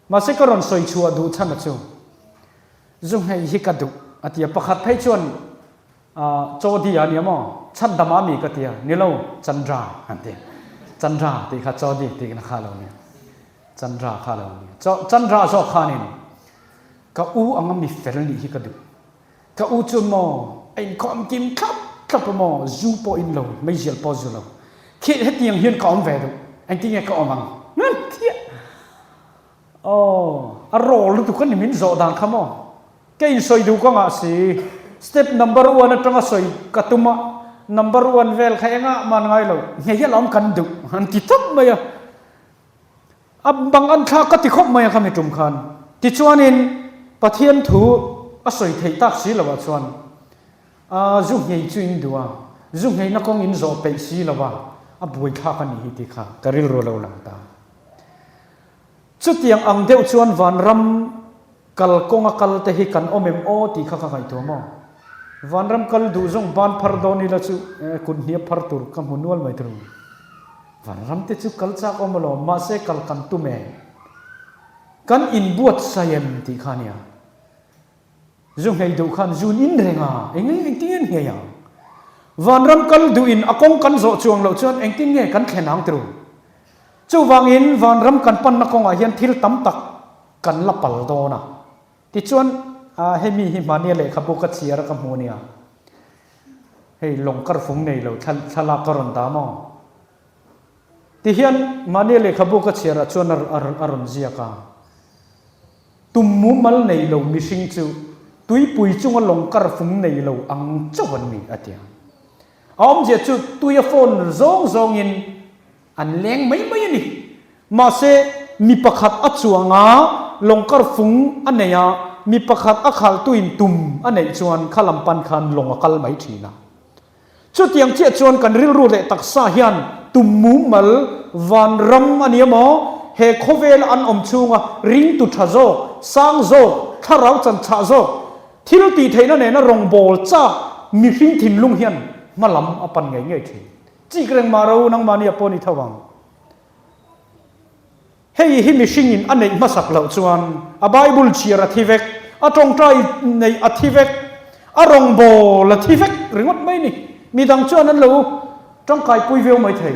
Mahse ka rawn sawi chhuah duh chhan a chu, zu nghei hi ka duh a ti a, pakhat phei chuan chaw di a nia maw, chhan dam a mi ka ti a, ni lo Chandra an ti, Chandra tih kha chaw di tihna kha lo nia, Chandra kha lo nia, Chandra zawk khanin ka u anga mi fel nih hi ka duh, ka u chuan maw a inkhawm kim thlap thlap a maw, zu pawh in lo, meizial pawh zu lo, khi hetiang hian ka awm ve duh, engtinge ka awm ang, an ti a. Aw, a rawl lutuk a ni min zawh dan kha maw? Ka insawi duh ka ngah si. Step number one atanga sawi ka tum a, number one vel kha engah man ngai lo, nghei a lawm kan duh an ti tawp mai a. A bang an thlak ka ti khawp mai a khami tum khan. Tichuanin Pathian thu a sawi theih tak si loh ah chuan a zu nghei chu in duh a, zu ngheina kawng in zawh peih si lo a, a buaithlak a nih hi tih kha ka rilru lo lang ta. Chutiang ang deuh chuan vanram kal kawnga kal te hi kan awm em aw tih kha ka ngaihtuah maw? Vanram kal duh zawng ban phar dawn ila chu kut hniam phar tur ka hmu nual mai thung. Vanram te chu kal chak awm alawm, mahse kal kan tum e. Kan inbuatsaih em tih kha ania. Zu nghei duh khan zun in reng a, eng nge engtin nge an nghei ang? Vanram kal duh in a kawng kan zawh chuang loh chuan engtin nge kan thlen ang tru? Chuvangin vanram kan panna kawngah hian thil tam tak kan la pal dawn a. Tichuan, hemi hi hmania lehkhabu ka chhiar a ka hmu ania. Hei lawng karfung nei lo thlalak ka rawn dah maw? Tihian mahnia lehkhabu ka chhiarah chuan a rawn ziak a. Tum mumal nei lo mihring chu tuipui chunga lawng karfung nei lo ang chauh an ni, a ti a. A awmzia chu tuia phone zawng zawngin an leng mai mai a ni. Mahse, mi pakhat a chuang a, lawng karfung a nei a, mi pakhat a khalhtuin tum a neih chuan kha lam pan khan lawng a kal mai thin a. Chutiang chiah chuan kan rilru leh taksa hian tum mumal vanram a ni emaw, he khawvela an awm chhunga ringtu tha zawk, sang zawk, thlarau chanchah zawk, thil tih theihna nena rawngbâwl chak mihring thinlung hian hma lam a pan ngei ngei thin. Chik reng mah ro nangmahnia pawh ni tho ang. Hei hi mihringin a neih hmasak loh chuan a Bible chhiar a thi vek, a tawngtai neih a thi vek, a rawngbâwl a thi vek ringawt mai ni. Midang chuan an lo tangkaipui viau mai thei.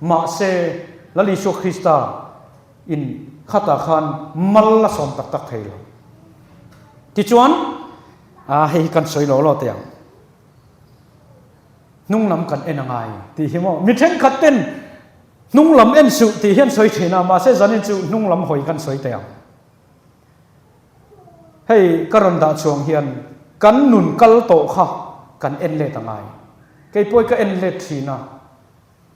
Mahse, Lal Isua Krista in khatah khan mal a sawm tak tak thei lo. Tichuan, a hei hi kan sawi lo lo teh ang. Hnung lam kan en a ngai tih hi maw? Mi thenkhat ten Hnung lam en suh tih hian sawi thin a, mahse zanin chu hnung lam hawi kan sawi teh ang. Hei ka rawn dah chuang hian kan nun kal tawh kha kan en let a ngai. Kei pawh ka en let thin a,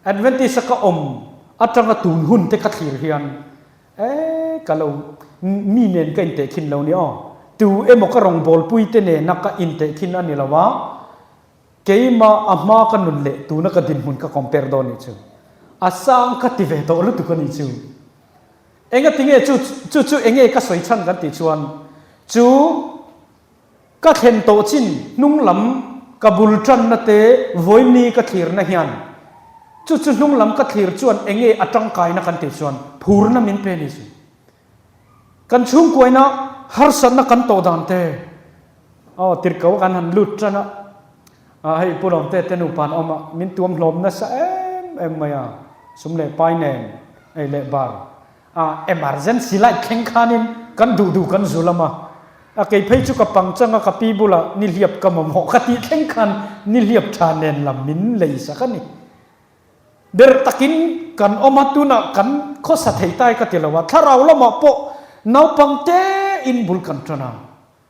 Adventist a ka awm atanga tun hun te ka thlir hian e ka lo mi nen ka intehkhin lo ni aw, tu emaw ka rawngbawlpui te nena ka intehkhin a ni lo a, Keimah a hma ka nun leh tuna ka dinhmun ka compare dawn nih chu a sang ka ti ve tawh lutuk a nih chu. Enga tinge chu chu chu enge ka sawi chhan kan tih chuan chu. Ka thlen tawh chin hnung lam ka bul tanna te vawiin ka thlirna hian chu chu hnung lam ka thlir chuan enge a tangkaina kan tih chuan phurna min pe ni chu. Kan chhungkuaina harsatna kan tawh dan te aw tirhko kan han lut tan a, ah hei Pu Lawmte te nupa an awm a, min tuam hlawm nasa em em mai a, sum leh pai nen ei leh bar a emergency light thleng khanin kan duh duh kan zu lam a, a kei phei chu ka pang chang a ka pi bulah nihliap ka mamawh ka tih thleng khan nihliap tha nen lam min lei sak a ni. Ber takin kan awm a, tunah kan khawsa thei tai ka ti lo a, thlarau lamah pawh naupang te in bul kan tan a.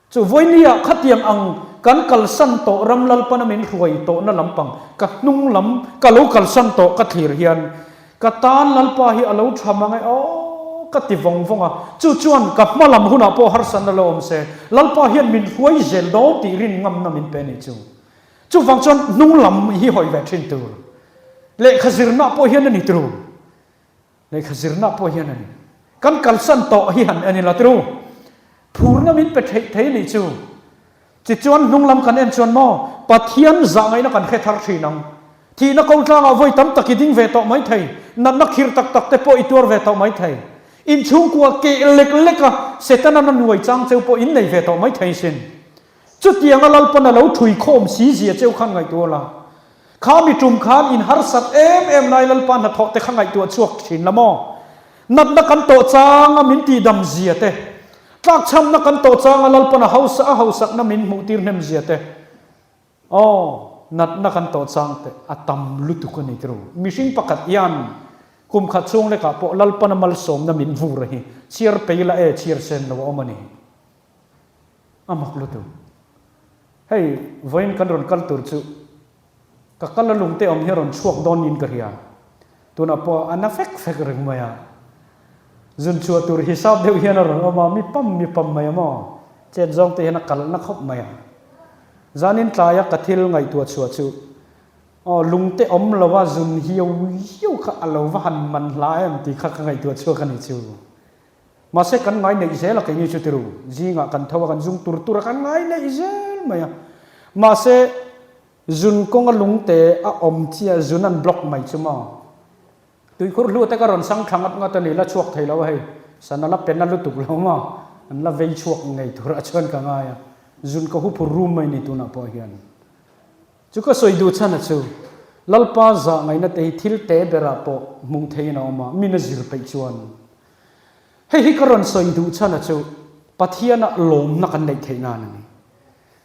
Chu vawinia khatiang ang kan kalsan tawh ram Lalpana min hruai tawhna lampang ka hnung lam ka lo kalsan tawh ka thlir hian ka tan Lalpa hi a lo tha mang e aw ka ti vawng vawng a, chu chuan ka hma lam hunah pawh harsatna lo awm se Lalpa hian min hruai zel dawn tih rin ngamna min pe a nih chu. Chuvang chuan hnung lam hi hawi ve thin tur. Lehkha zirna pawh hian a ni tru. Lehkha zirna pawh hian a ni. Kan kalsan tawh hi han en ila tru. Phurna min pe theih thei nih chu. Tichuan hnung lam kan en chuan maw Pathian zah ngaihna kan hre thar thin ang. Thihna ko tlangah vawi tam tak i ding ve tawh mai thei. Natna khir tak tak te pawh i tuar ve tawh mai thei. Inchhungkua keh lek lek a Setana na nuai chang cheu pawh in nei ve tawh mai thei sin. Chutianga Lalpan a lo thui khawm si zia cheu khan ngaihtuah la. Kha mi tum khan in harsat em em lai Lalpa hnathawh te kha ngaihtuah chhuak thin la maw? Natna kan tawh changa min tihdam zia te, tlakchhamna kan tawh changa Lalpan a hausa a hausakna min hmuh tir hnem zia te, aw, natna kan tawh chang te a tam lutuk a ni tiro. Mihring pakhat hian kum khat chhung lekah pawh Lalpan a malsawmna min vur a hi chhiar pei la e chhiar sen lo a awm a ni. A mak lutuk. Hei, vawiin kan rawn kal tur chu ka kal a lungte awm hi a rawn chhuak dawn niin ka hria. Tunah pawh a na fek fek reng mai a. Zun chhuah tur hisap deuh hian a rawn awm a, mi pam mi pam mai a maw? Chet zawng te hian a kalh na khawp mai a. Zanin tlaia ka thil ngaihtuah chhuah chu, aw lungte awm lo a zun hiau hiau kha a lo va han man hla em tih kha ka ngaihtuah chhuak a ni chu. Mahse kan ngai neih zel a keini chu tiru, zingah kan tho a kan zung tur tur a kan ngai neih zel mai a. Mahse zun kawnga lungte a awm chiah zun an block mai chu maw. Tuikhur hlu te ka rawn sang thla ngat ngat a ni, la chhuak thei lo a hei, sana la pe na lutuk lo maw, an la vei chhuak ngei turah chuan ka ngai a, zun ka hu phur rum mai ni tunah pawh hian. Chu ka sawi duh chhan a chu, Lalpa zah ngaihna te hi thil te berah pawh hmuh theihin a awm a, min a zir peih chuan. Hei hi ka rawn sawi duh chhan a chu, Pathianah lawmna kan neih theih nan a ni.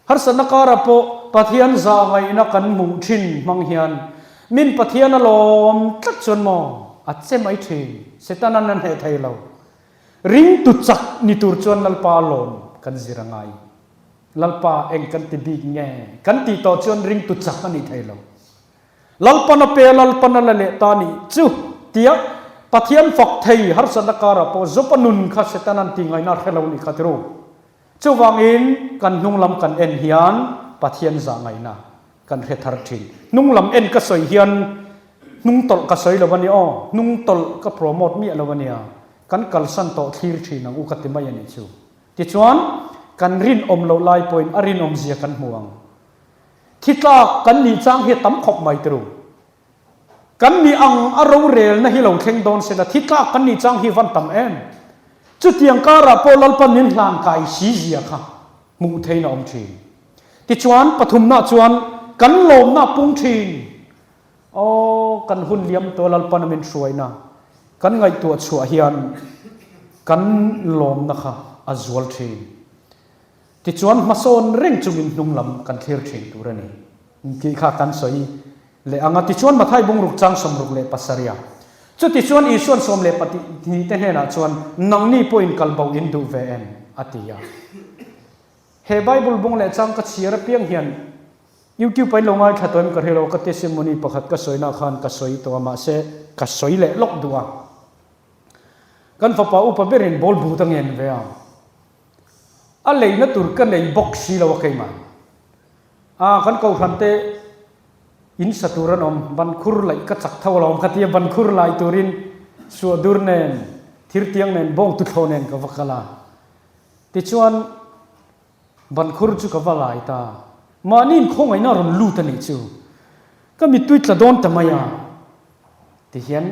Harsatna karah pawh Pathian zah ngaihna kan hmuh thin hmang hian min Pathian a lawm tlat chuan maw a che mai thin, Setanan a hneh thei lo. Ringtu chak ni tur chuan Lalpa lawm kan zir a ngai. Lalpa eng kan ti bik nge? Kan tih tawh chuan ringtu chak a ni thei lo. Lalpan a pe a, Lalpan a la leh ta nih chu tia Pathian fak thei harsatna karah pawh Job-a nun kha Setanan tih ngaihna a hre lo nih kha tiru. Chuvangin kan hnung lam kan en hian Pathian zah ngaihna kan hre thar thin. Hnung lam en ka sawi hian hnung tawlh ka sawi lo a ni aw, hnung tawlh ka promote miah lo a nia. Kan kalsan tawh thlir thin ang u ka ti mai a nih chu. Tichuan, kan rinawm loh lai pawhin a rinawmzia kan hmu ang. Thi tlak kan nih chang hi a tam khawp mai turu. Kan nih ang a rorelna hi lo thleng dawn sela thi tlak kan nih chang hi van tam em? Chutiang karah pawh Lalpan min hlan kai si zia kha hmuh theiin a awm thin. Tichuan, pathumna chuan kan lawmna a pung thin. Aw, kan hun liam tawh Lalpan a min hruaina kan ngaihtuah chhuah hian kan lawmna kha a zual thin. Tichuan hmasawn reng chungin hnung lam kan thlir thin tur a ni tih kha kan sawi leh ang a. Tichuan Mathai bungruk chang 67 a. Chutichuan Isuan 12 te hnenah chuan, Nangni pawhin kalbo in duh ve em? a ti a. He Bible bung leh chang ka chhiar apiang hian YouTube a in lo ngaithla tawh em ka hre lo, ka testimony pakhat ka sawina khan ka sawi tawh a mahse ka sawi leh lawk duh a. Kan fapa upa berin ball but a ngen ve a, a leina tur ka nei bawk si lo a keimah. A kan kohhran te in sa tur an awm, ban khur laih ka chak tho alawm ka tia ban khur lai turin suahdur nen thirtiang nen bawng tuthlawh nen ka va kal a. Tichuan. Bankhur chu ka va lai ta. Mahni inkhawngaihna a rawn lut a nih chu. Ka mittui tla dawn ta mai a. Tihian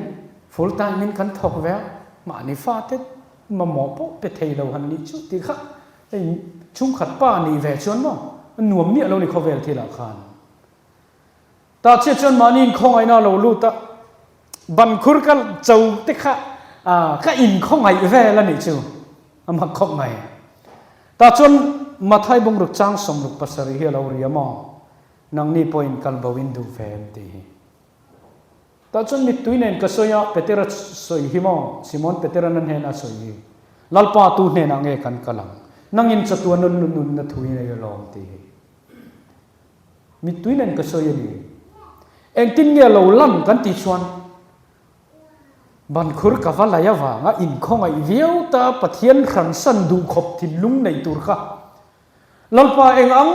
full time in kan thawk ve a, mahni fate mamawh pawh pe thei lo han nih chu tih kha hei chhungkhat pa nih ve chuan maw a nuam miah lo ni khawvel thilah khan. Tah chiah chuan mahni inkhawngaihna a lo lut a, bankhur ka cho te kha ka inkhawngaih vel a nih chu a mak khawp mai. Tah chuan Mathai bungruk chang 67 hi a lo ri a maw, nangni pawhin kal bo in duh ve em tih hi. Tah chuan mittui nen ka sawi a, Petera sawi hi maw, Simon Petera'n a hnena a sawi hi, Lalpa tu hnenah nge kan kal ang, nangin chatuan nunna thu i nei alawm tih hi. Mittui nen ka sawi a ni. Engtin nge lo lan kan tih chuan bankhur ka va lai avanga inkhawngaih viau ta Pathian hransan duh khawp thinlung nei tur kha Lalpa eng ang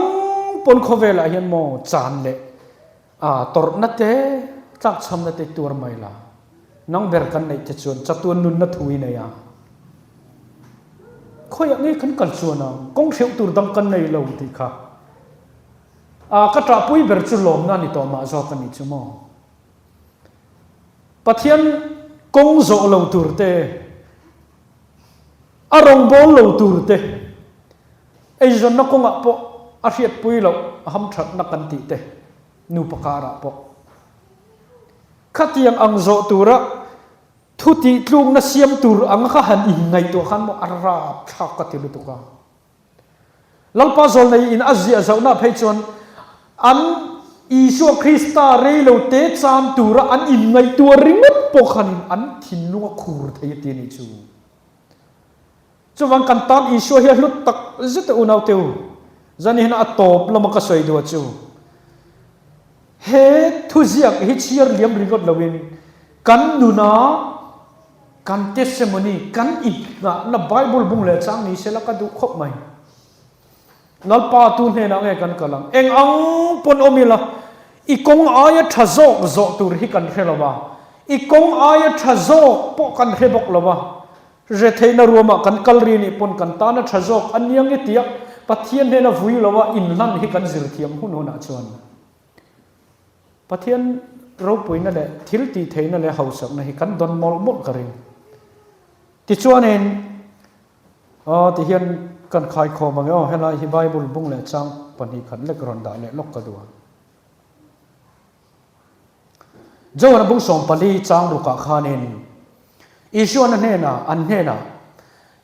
pawn khawvelah hian maw chan leh a tawrhna te tlakchhamna te tuar mai la nang ber kan neih te chuan chatuan nunna thu i nei a. Khawiah nge kan kal chuan ang? Kawng hreuh tur dang kan nei lo tih kha. A, ka ṭahpui ber chu lawmna a ni tawh mah zawk a nih chu maw? Pathian kawng zawh lo tur te, a rawngbâwl lo tur te, eizawnna kawngah pawh a hriatpui loh hamṭhatna kan tih te, nupa karah pawh khatiang ang zawh tura Thu tih tlukna siam tur ang kha han inngaihtuah khan maw a rapthlak ka ti lutuk a. Lalpa Zawlnei in a ziah zohna phei chuan an Isua Krista rei lo te chan tura an inngaihtuah ringawt pawh khanin an thinlung a khur thei a ti a nih chu. Chuvang kan tan Isua hi a hlut tak zet a unaute u. Zan hian a tawp lama ka sawi duh chu he thuziak hi chhiar liam ringawt loin kan nuna kan testimony kan inngahna Bible bung leh chang ni sela ka duh khawp mai. Lalpa tu hnenah nge kan kal ang? Eng ang pawn awm ila i kawng aia tha zawk zawh tur hi kan hre lo va, i kawng aia tha zawk pawh kan hre bawk lo va. Retheihna ruamah kan kal ri nih pawn kan tana tha zawk a nia nge tia Pathian hnena vui loa inhlan hi kan zir thiam hun hunah chuan Pathian ropuina leh thil tih theihna leh hausakna hi kan dawn mawlh mawlh ka ring. Tichuanin aw tihian kan khaikhawm ang e aw helai hi Bible bung leh chang pahnihkhat lek rawn dah leh lawk ka duh a. Johana bung 14 chang rukah khanin Isuana hnenah, an hnenah,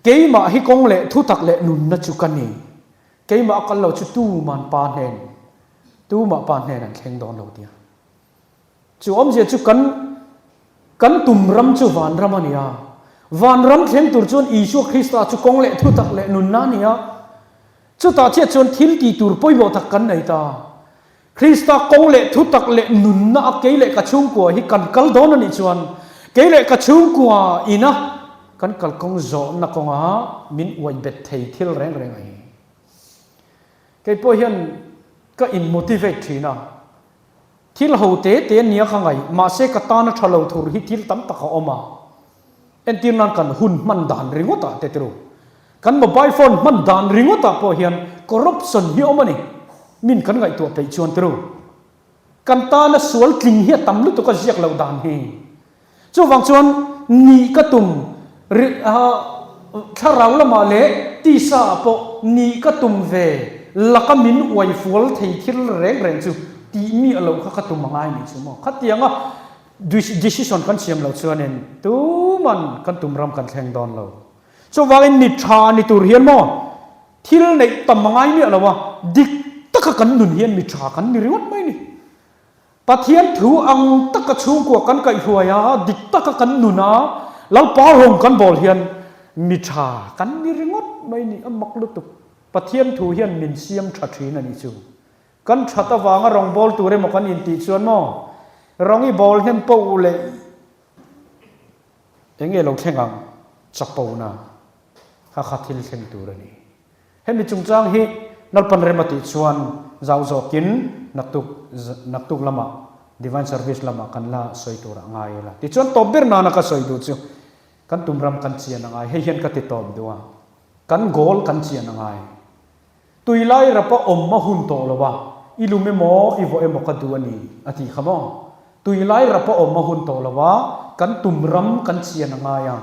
Keimah hi kawng leh thutak leh nunna chu ka ni. Keimah a kal lo chu tuman Pa hnen, tumah Pa hnen an thleng dawn lo tia. Chu awmzia chu kan kan tum ram chu vanram a ni a. Vanram thleng tur chuan Isua Krista chu kawng leh thutak leh nunna a ni a. Chutah chiah chuan thil tih tur pawimawh tak kan nei ta. Krista kawng leh thutak leh nunna a kei leh ka chhungkua hi kan kal dawn a nih chuan kei leh ka chhungkua ina kan kalkawng zawhna kawnga min uai bet thei thil reng reng a hi. Kei pawh hian ka in motivate thin a, thil ho te te nia ka ngaih mahse ka tana tha lo thur hi thil tam tak a awm a. Entir nan kan hun hman dan ringawt ah te tiru. Kan mobile phone hman dan ringawt ah pawh hian corruption hi awm a ni. Min kan ngaihtuah peih chuan tiru. Kan tana sual tling hi a tam lutuk a ziak loh dan hi. Chuvang chuan nih ka tum ri thlarau lamah leh tisa ah pawh nih ka tum ve laka min uai fual thei thil reng reng chu tih miah loh kha ka tum a ngai nih chu maw. Khatianga Decision kan siam loh chuanin tuman kan tum ram kan thleng dawn lo. Chuvangin mi tha ni tur hian maw thil neih tam a ngai miah lo a, dik taka kan nun hian mi tha kan ni ringawt mai ni. Pathian thu ang taka chhungkua kan kaihhruai a, dik taka kan nun a, Lalpa rawng kan bawl hian mi tha kan ni ringawt mai ni. A mak lutuk. Pathian thu hian min siam tha thin a nih chu. Kan that avanga rawng bawl tur emaw kan intih chuan maw rawng i bawl hnem poh leh eng nge lo thleng ang chapona kha kha thil thleng tur a ni. Hemi chungchang hi Lalpan rem a tih chuan zau zawkin naktuk naktuk lamah Divine Service lamah kan la sawi tur a ngai ila. Tichuan tawp ber nana ka sawi duh chu kan tum ram kan chian a ngai. Hei hian ka ti tawp duh a, kan goal kan chian a ngai. Tui lai rapa awm a hun tawh lo a, i lum emaw i vawh emaw ka duh a ni, a tih kha maw? Tui lai rapa awm a hun tawh lo a, kan tum ram kan chian a ngai a.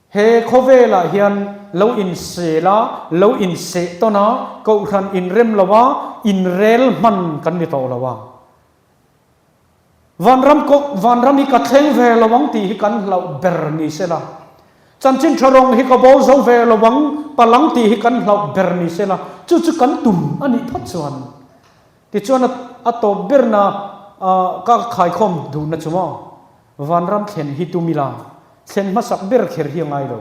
He khawvelah hian lo insel a, lo inseh tawn a, kohhran inrem lo a, inrel hman kan ni tawh lo a. Vanram ko, vanram hi ka thleng ve lo ang tih hi kan hlauh ber ni se la. Chanchin tha rawng hi ka bo zo ve lo ang palang tih hi kan hlauh ber ni se la. Chu chu kan tum a nih phawt chuan. Tichuan a a tawp berna ka khaikhawm duhna chu maw? Vanram thlen hi tum ila, thlen hmasak ber kher hi a ngai lo.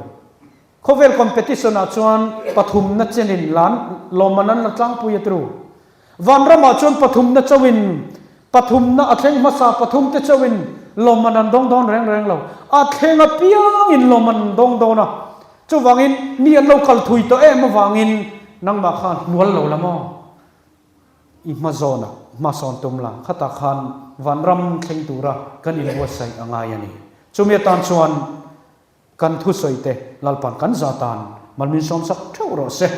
Khawvel competition ah chuan pathumna chenin lan lawmman an la tlangpui a tru. Vanramah chuan pathumna chauhin, pathumna a thleng hmasa pathumte chauhin lawmman an dawng dawn reng reng lo. A thleng apiangin lawmman an dawng dawn a. Chuvangin mi an lo kal thui tawh em avangin nangmah khan hnual lo la maw? I hma zawnah hma sawn tum la, khatah khan vanram thleng tura kan inbuatsaih a ngai a ni. Chumi atan chuan kan thusawi te Lalpan kan za tan mal min sawmsak theuh rawh se.